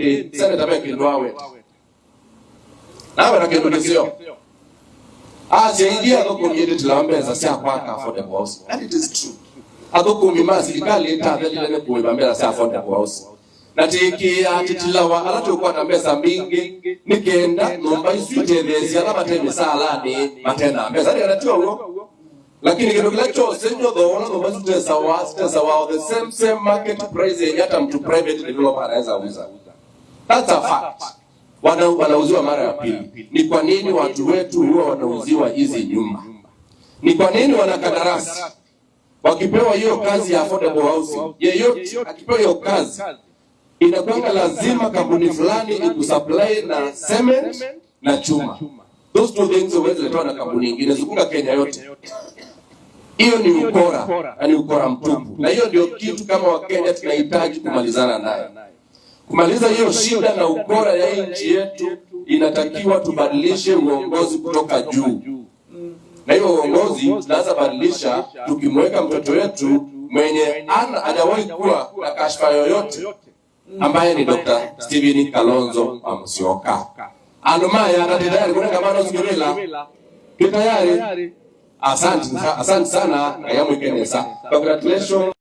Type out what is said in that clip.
Indi senator mekindwawe nawe na kindu kisio asiingia athukumi indi tilawa mbesa sya kwaka affordable housing. And it is true, athukumi ma sirikali itathelile ni kuiva mbesa sya affordable housing na tiikia titilawa ala tukwata mbesa mbingi nikenda nyumba isu itetheesya ala mate misalani matena mbesa ndikanatiwa uo. Lakini kindu kila chose nyotho nyumba isu tesawa sitesawa the same same market price yenye hata mtu private developer anaweza uza. That's a fact. Wanauziwa mara ya pili. Ni kwa nini watu wetu huwa wanauziwa hizi nyumba? Ni kwa nini wanakandarasi wakipewa hiyo kazi ya affordable housing, yeyote akipewa hiyo kazi, inakwanga lazima kampuni fulani ikusupply na cement na chuma? Those two things huwezi letewa na kampuni ingine, zunguka Kenya yote. Hiyo ni ukora na ni ukora mtupu, na hiyo ndio kitu kama Wakenya tunahitaji kumalizana nayo. Kumaliza hiyo shida na ukora ya hii nchi yetu, inatakiwa tubadilishe uongozi kutoka juu, na hiyo uongozi tunaweza badilisha tukimweka mtoto wetu mwenye ana hajawahi kuwa na kashfa yoyote, ambaye ni Dr. Stephen Kalonzo Musyoka. Andumaya tayari kuna kamano sikirila kitayari. Asante, asante sana kayamwikenesa. Congratulations.